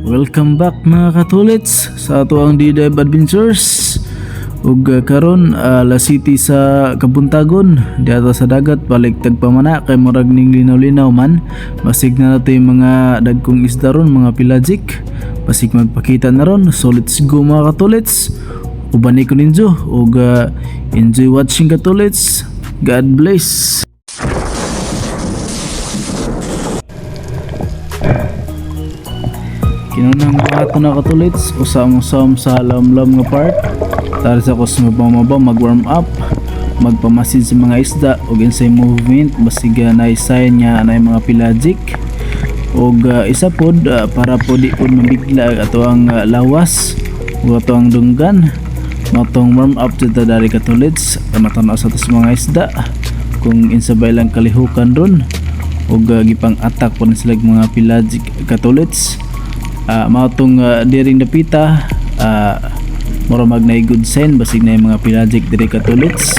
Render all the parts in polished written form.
Welcome back, mga katulits, sa ato ang D-Dive Adventures. Ug karon La City sa Kabuntagon diadto sa dagat, balik tagpamana kay murag ning linaw-linaw man. Basig na nato yung mga dagkong isda ron, mga pelagic. Basig magpakita na ron. So let's go, mga katulits. Ubani ko ninyo ug enjoy watching, katulits. God bless. Kinunang buhaton na, katulits, usam-usam sa lamlam nga part. Tara sa kusmabang mag warm up, magpamasid sa mga isda ug insay movement, basig naay sign nga naay mga pelagic. Ug isa pod para po di pod mabigla ang ato ang lawas ug ato ang dunggan. Matong warm up jud ta dari, katulits, matanaw sa ato sa mga isda kung insa ba ilang kalihukan ron ug gipang attack po ni sila og mga pelagic, katulits. Mao tong diring dapita, mura mag naay good sign, basig na yung mga pelagic diri, katulits.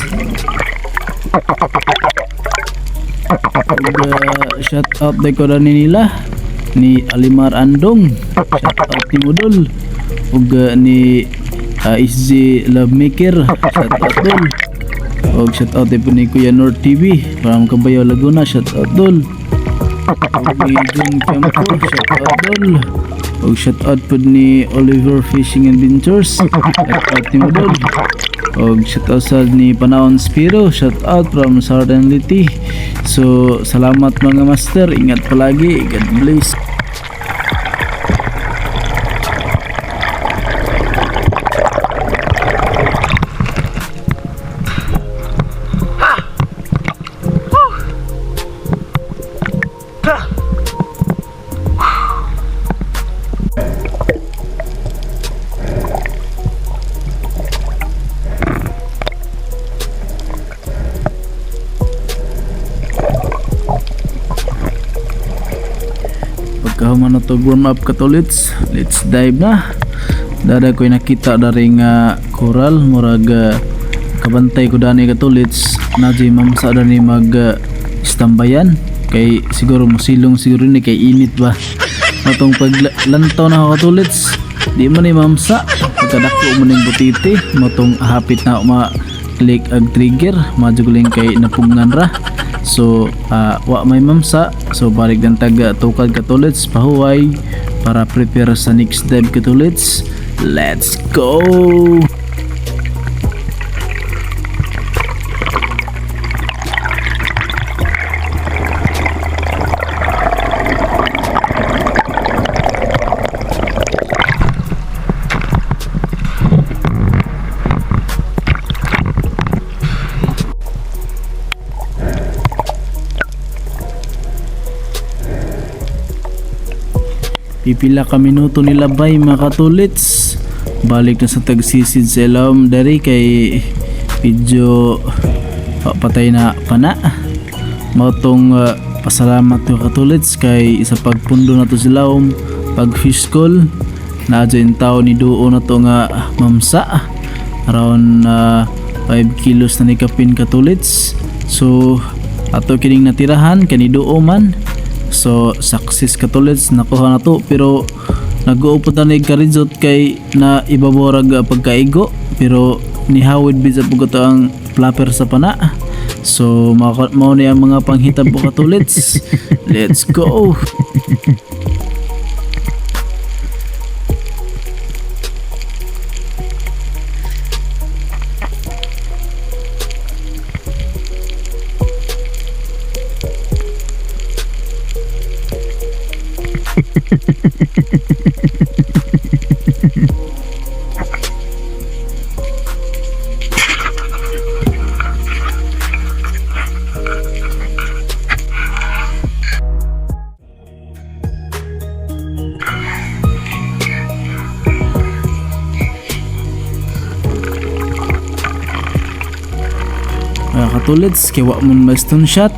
Ug shout out day ko ni nila ni Alimar Andong, shout out ni Mudol, ug ni SG Love Maker, shout out dol. Ug shout out din po ni Kuya North TV from Cabayo, Laguna, shout out dol. Ug ni Jun Campo, shout out dol. Ug shout out po ni Oliver Fishing Adventures, shout out ni Mudol. Ug shout out sa ni Panaon Spiro, shout out from Southern Leyte. So salamat, mga master, ingat palagi, God bless. Pagkahuman na to warm up, katulits, let's dive na. Dada ko'y nakita dari nga coral, murag kabantay ko dani, katulits, na di mamsa dani mag istambayan kay siguro musilong siguro ni kay init ba. Matong paglantaw na ako, katulits, di man ni mamsa. Pagkadako mo ning butiti, matong hapit na ma click ag trigger, majuguling kay napugnan ra. So wa may mamsa, so balik ng taga tukad, katulits, pahuway para prepare sa next dive, katulits. Let's go. Pipila ka minuto nilabay, mga katulits, balik na sa tagsisid sa ilawom dari kay medyo patay na pana. Mao tong pasalamat ko, katulits, kay isa pagpundo na to sa ilawom pag fish call na dyan tao ni duo na to nga mamsa, around 5 kilos na ni kapin, katulits. So ato kining natirahan kani duo man. So success, katulits, nakuha na to, pero nag-uupot na ni karizot kay na ibaborag pagkaigo, pero nihawid bid sa pugot ang flapper sa pana. So mao ni ang mga panghitabo, katulits. Let's go. Mga katulits, kay wa man ma stone shot,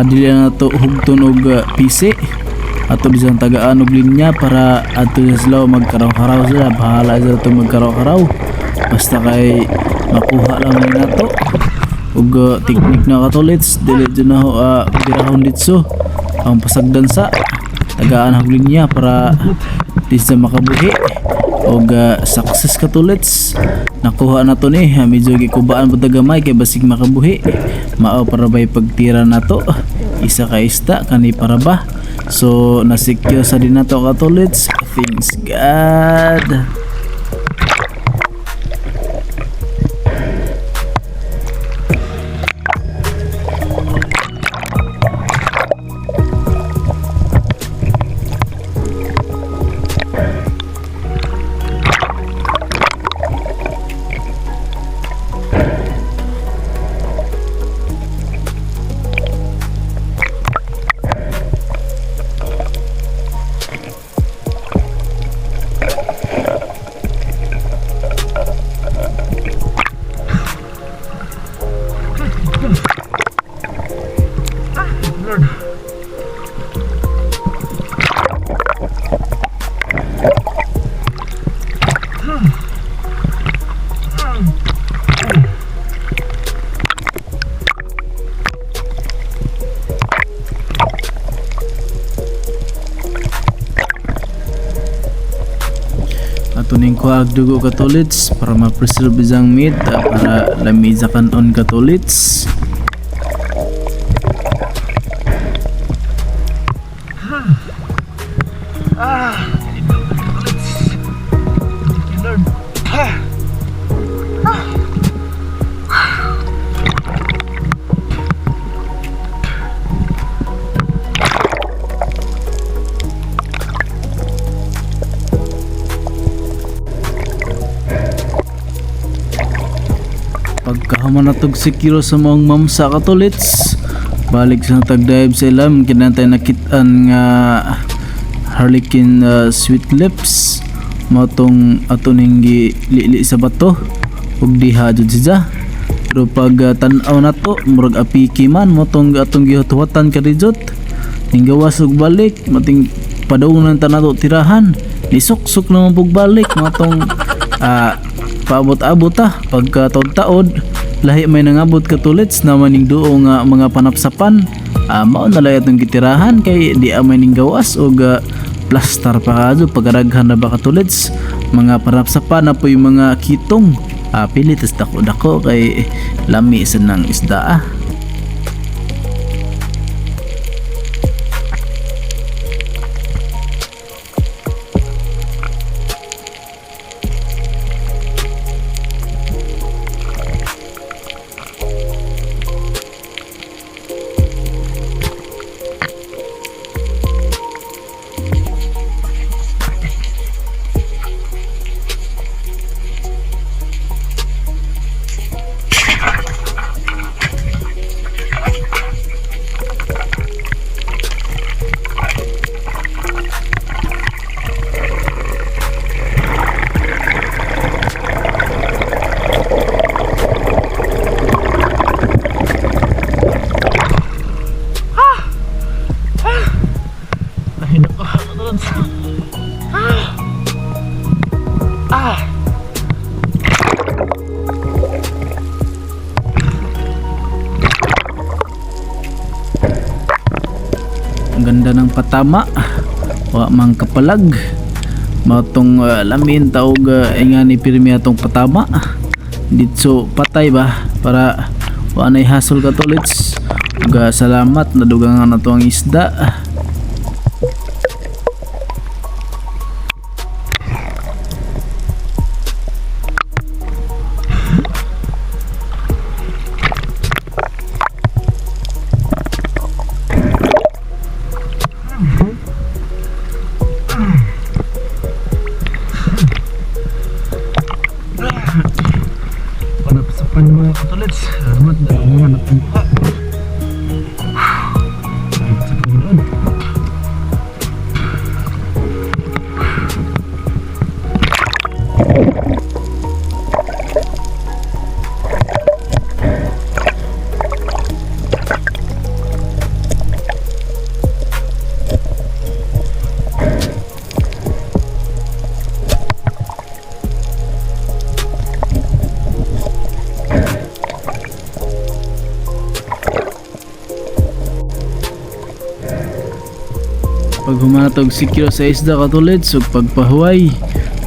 dili na to hugton og PC ato bisan tagaan og linya para adto sa sila magkaraw-karaw sila. Bahala sila to magkaraw-karaw, basta kay makuha lang ni nato. Ug teknik na, katulits, dili jud na ho birahon ditso ang pasagdan sa tagaan og linya para At least na makabuhi og success, katulits. Nakuha na to ni. Medyo gikubaan po gamay kay basig makabuhi. Mao para bay pagtira nato, isa ka isda kani para ba. So nasecure sa din nato, katulits. Thanks God. Ato ning kuag dugo, katulits, para ma-preserve isang meat, para lami sa kanon, katulits. Ah, katulits. Thank you, Lord. Ah. Ah. Pagkahuman natog sikiro sa maong mamsa, katulits, balik sa tagdive sa ilam kinantay nakitaan nga harlequin sweet lips. Mao tong ato ning gilili sa bato ug diha jud siya, pero pag tan-aw nato murag apiki man. Mao tong atong gihutuhatan karijot ning gawas ug balik mating padungnan ta nato tirahan, nisuksok naman pug balik. Mao tong paabot-abot ta pagka taod-taod lahi may nangabot, katulits, naman ning duo nga mga panapsapan. Mao na lay atong gitirahan kay di amay ning gawas og plastar pa kadto pagkaraghan na ba, katulits. Mga panapsapan na po yung mga kitong. Pilit tas dako-dako kay lami sa nang isda. Ay, nako, katulits. Ah. Ah. Ang ganda ng patama. Wa mang kapalag. Mao tong lamin taog nga ni pirmi atong patama. Ditso patay ba para wa nay hasol, katulits. Ug salamat nadugangan nato ang isda. Panapsapan mga katulits. Salamat na naman at ang buka. Salamat sa Panginoon. Paghuman nato og secure sa isda, katulits, ug pagpahuway,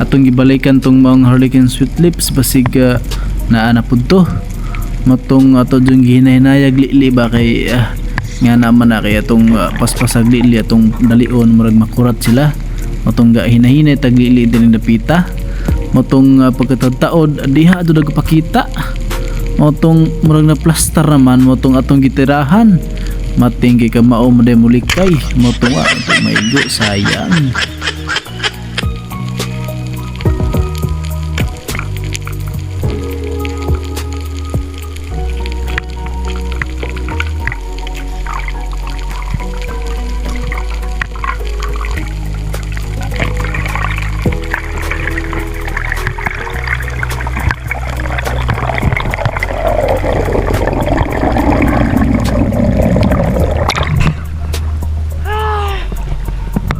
atong gibalikan tong maong Harlequin Sweet Lips basig naa na pud to. Mao tong ato jung gihinay-hinayag lili ba kay nga naman na kay atong paspasag lili, atong dalion, murag makurat sila. Mao tong ga hinahinay tag lili din dapita. Mao tong pagkatadtaod diha do nagpakita. Mao tong murag na plaster naman. Mao tong atong gitirahan, mating kay kamao mo day mulikay. Mao tong atong maigo, sayang.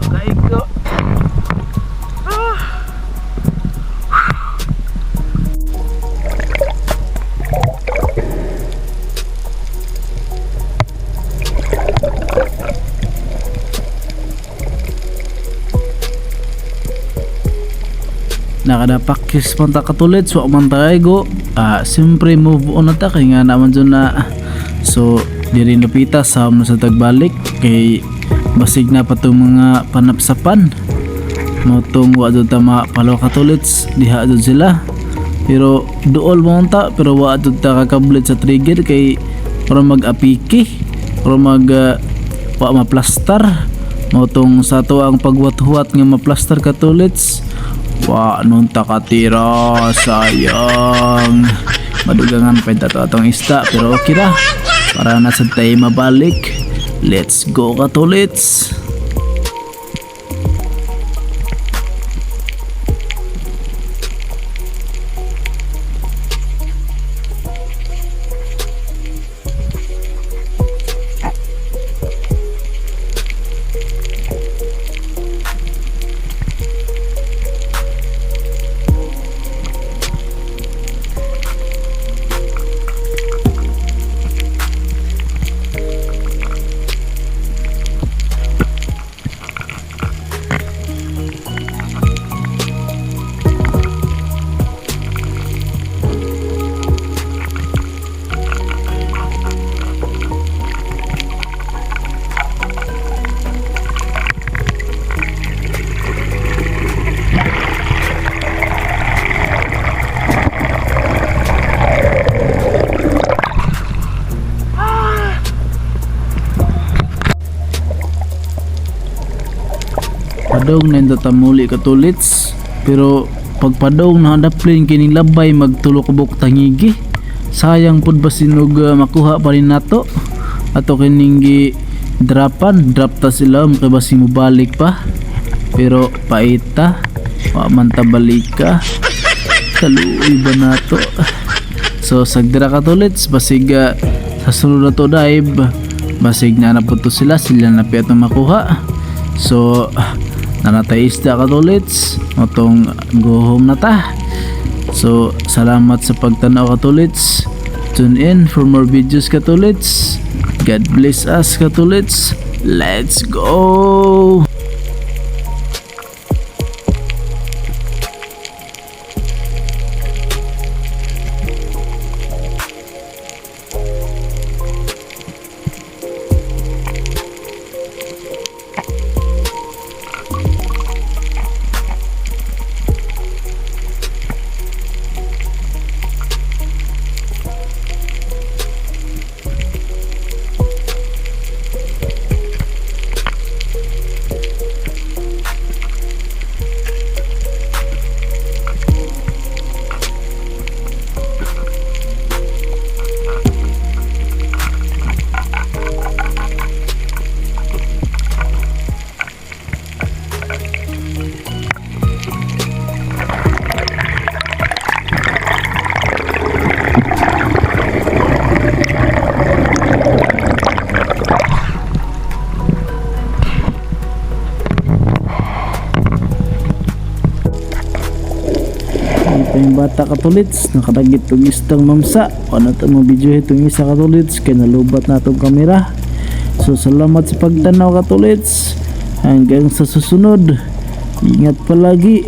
Kaigo. Nakadapakis man ta, katulits, wa man ta kaigo. Siyempre move on na ta kay nga naman dyan na. So diri napita sa na sa tagbalik kay basig na pa tong mga panapsapan. Mao tong wa jud ta mapalo, katulits, diha jud sila. Pero duol mo ta, pero wa jud ta kakablit sa trigger kay para mag-apiki para mag wa maplastar. Mao tong sa ato ang pagwat-huwat nga maplastar, katulits, wa nun ta katira, sayang. Madugangan pa ato atong isda, pero okay ra para na sad tayo mabalik. Let's go, katulits. Padong na ta muli, katulits, pero pagpadong na daplin kining labay, magtulo kabuk tangigi. Sayang pud basin og makuha pa rin nato ato kining gi drapan drop ta sila kay basin mobalik pa, pero paita wa man ta balika. Kaluoy ba nato? So sagdira, katulits, basig sa sunod na to dive, basig na na po to sila, sila na pi atong makuha. So nanatay isda, katulits, mao tong go home na ta. So salamat sa pagtanaw, katulits. Tune in for more videos, katulits. God bless us, katulits. Let's go. Ito yung bata, katulits, nakadagit tong isdang mamsa. Ano ito mo video itong isa, katulits, kay nalubat na itong kamera. So salamat sa pagtanaw, katulits. Hanggang sa susunod, ingat palagi.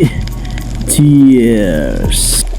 Cheers.